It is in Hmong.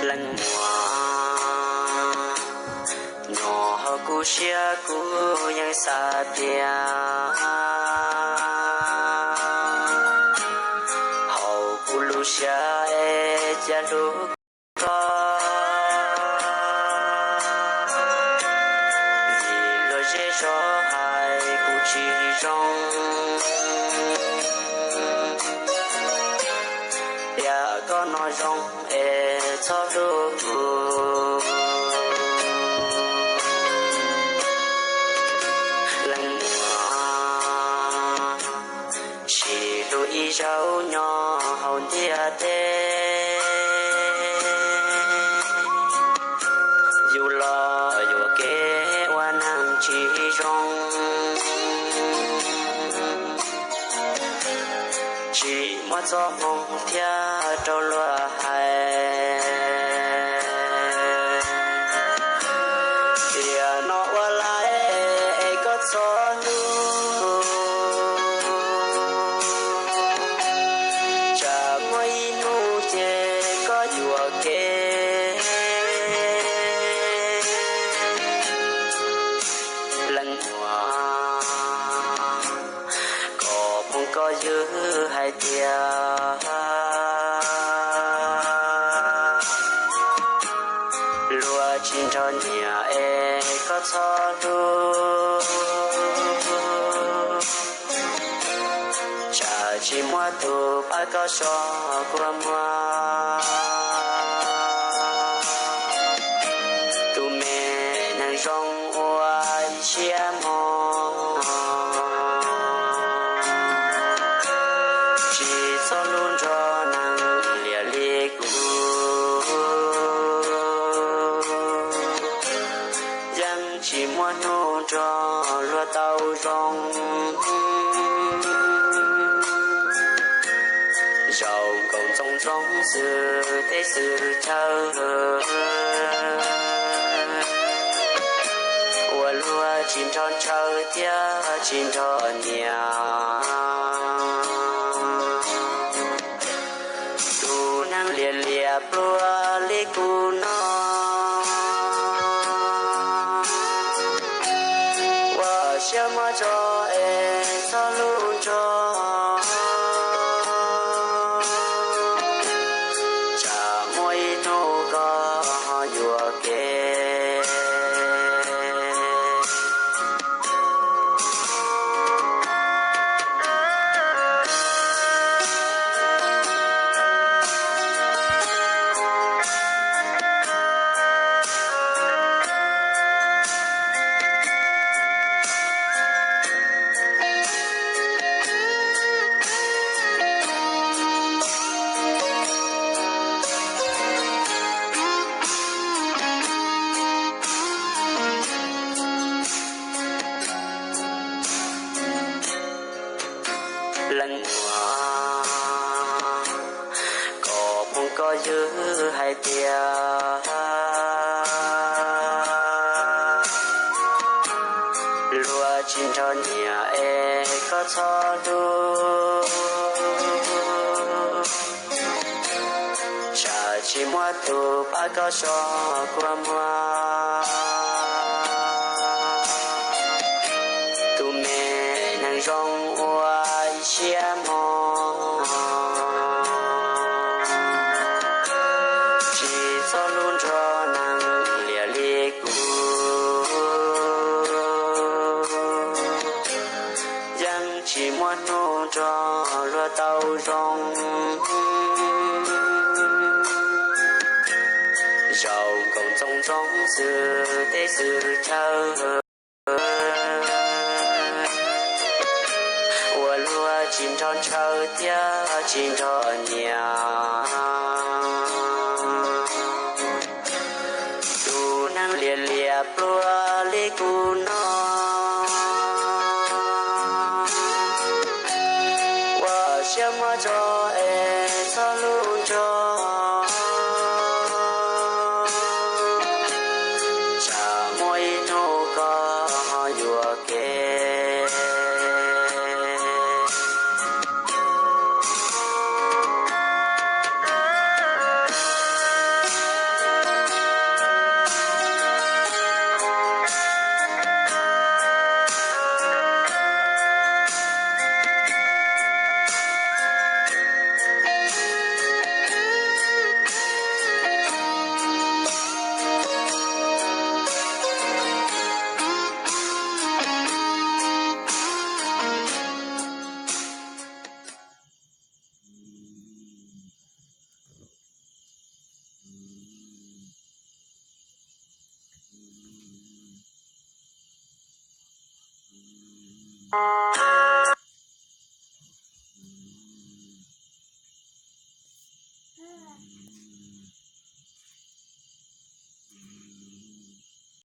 Leej muam, nyob hauv kuv siab kuv yeej xav tias hauv kuv lub siab es cia hlub koj, vim luag zej zog hais kuv tsis zoo. Tias koj no zoo es txhob hlub kuv. Leej muam, sib hlub ib zaug nyob hauv ntiaj teb, yus los yuam kev ua neeg tsis zoo. Tsis muaj txoj hmoo thiab rau luag hais, tiam no ua lais es koj txhob hlub, tsam muaj ib hnub ces koj yuam kev. Leej muam, koj phooj koj ywg hais tias luag tsis nrog nyiam es koj txhob hlub, tsam tsis muaj tus pab koj so kua muag. Tus me neeg zoo ua ib siab mog, tsis txhob hlub nrog neeg liam li kuv, yeej tsis muaj hnub nrog luag tau zoo. Zaum nkaus ntxoov ntxoo xwb teb xwb chaw, ua luag tsis nrog ntshaw thiab tsis nrog nyiam. Tus neeg liam liam pluag li kuv no, ua siab muab tso es txhob hlub nrog, tsam muaj ib hnub koj ho yuam kev. Leej muam, koj phooj koj ywg hais tias luag tsis nrog nyiam es koj txhob hlub, tsam tsis muaj tus pab koj so kua muag. Tus me neeg zoo ua ib siab mog, tsis txhob hlub nrog neeg liam li kuv, yeej tsis muaj hnub nrog luag tau zoo. Zaum nkaus ntxoov ntxoo xwb teb xwb chaw, ua luag tsis nrog ntshaw thiab tsis nrog nyiam. Tus neeg liam liam pluag li kuv no, ua siab muab tso es txhob hlub ntsoj. Tsam muaj ib hnub koj ho yuam kev.